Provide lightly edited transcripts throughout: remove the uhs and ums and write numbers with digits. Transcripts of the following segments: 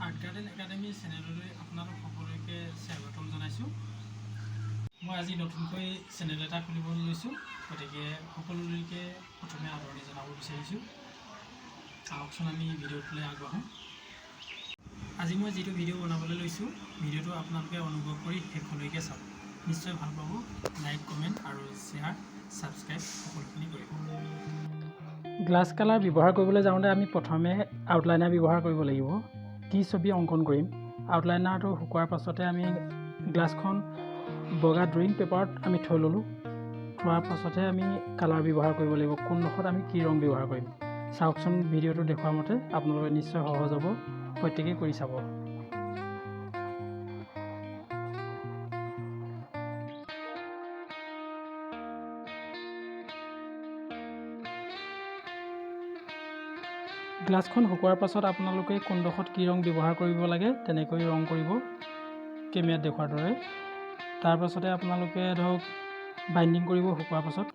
Art garden academy চেনেললৈ আপোনালোক সকলোকে স্বাগতম জনাইছোঁ। মই আজি নতুনকৈ চেনেল এটা খুলিব লৈছোঁ, গতিকে সকলোলৈকে প্ৰথমে আদৰণি জনাব বিচাৰিছোঁ। আহকচোন, আমি ভিডিঅ'টোলৈ আগবাঢ়োঁ। আজি মই যিটো ভিডিঅ' বনাবলৈ লৈছোঁ, ভিডিঅ'টো আপোনালোকে অনুগ্ৰহ কৰি শেষলৈকে চাব। নিশ্চয় ভাল পাব। লাইক, কমেণ্ট আৰু শ্বেয়াৰ, ছাবস্ক্ৰাইব সকলোখিনি কৰিব। গ্লাছ কালাৰ ব্যৱহাৰ কৰিবলৈ যাওঁতে আমি প্ৰথমে আউটলাইনাৰ ব্যৱহাৰ কৰিব লাগিব। কি ছবি অংকন কৰিম, আউটলাইনাৰটো শুকোৱাৰ পাছতে আমি গ্লাছখন বগা ড্ৰয়িং পেপাৰত আমি থৈ ল'লোঁ। থোৱাৰ পাছতহে আমি কালাৰ ব্যৱহাৰ কৰিব লাগিব। কোনডোখৰত আমি কি ৰং ব্যৱহাৰ কৰিম, চাওকচোন ভিডিঅ'টো দেখুওৱা মতে। আপোনালোকে নিশ্চয় সহজ হ'ব, প্ৰত্যেকেই কৰি চাব। গ্লাছখন শুকোৱাৰ পাছত আপোনালোকে কোনডোখৰত কি ৰং ব্যৱহাৰ কৰিব লাগে, তেনেকৈ ৰং কৰিব কেমেৰাত দেখুওৱাৰ দৰে। তাৰপাছতে আপোনালোকে ধৰক বাইণ্ডিং কৰিব। শুকোৱাৰ পাছত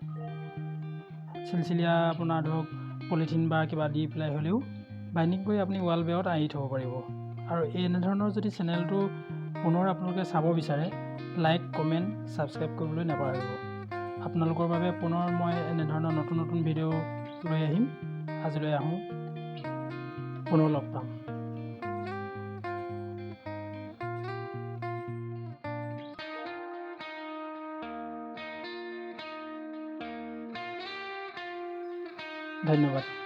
চিলচিলীয়া আপোনাৰ ধৰক পলিথিন বা কিবা দি পেলাই হ'লেও বাইণ্ডিং কৰি আপুনি ৱাল বেৰত আঁৰি থ'ব পাৰিব। আৰু এনেধৰণৰ যদি চেনেলটো পুনৰ আপোনালোকে চাব বিচাৰে, লাইক, কমেণ্ট, ছাবস্ক্ৰাইব কৰিবলৈ নাপাহৰিব। আপোনালোকৰ বাবে পুনৰ মই এনেধৰণৰ নতুন নতুন ভিডিঅ' লৈ আহিম। আজিলৈ আহোঁ, পুনৰ লগ পাম। ধন্যবাদ।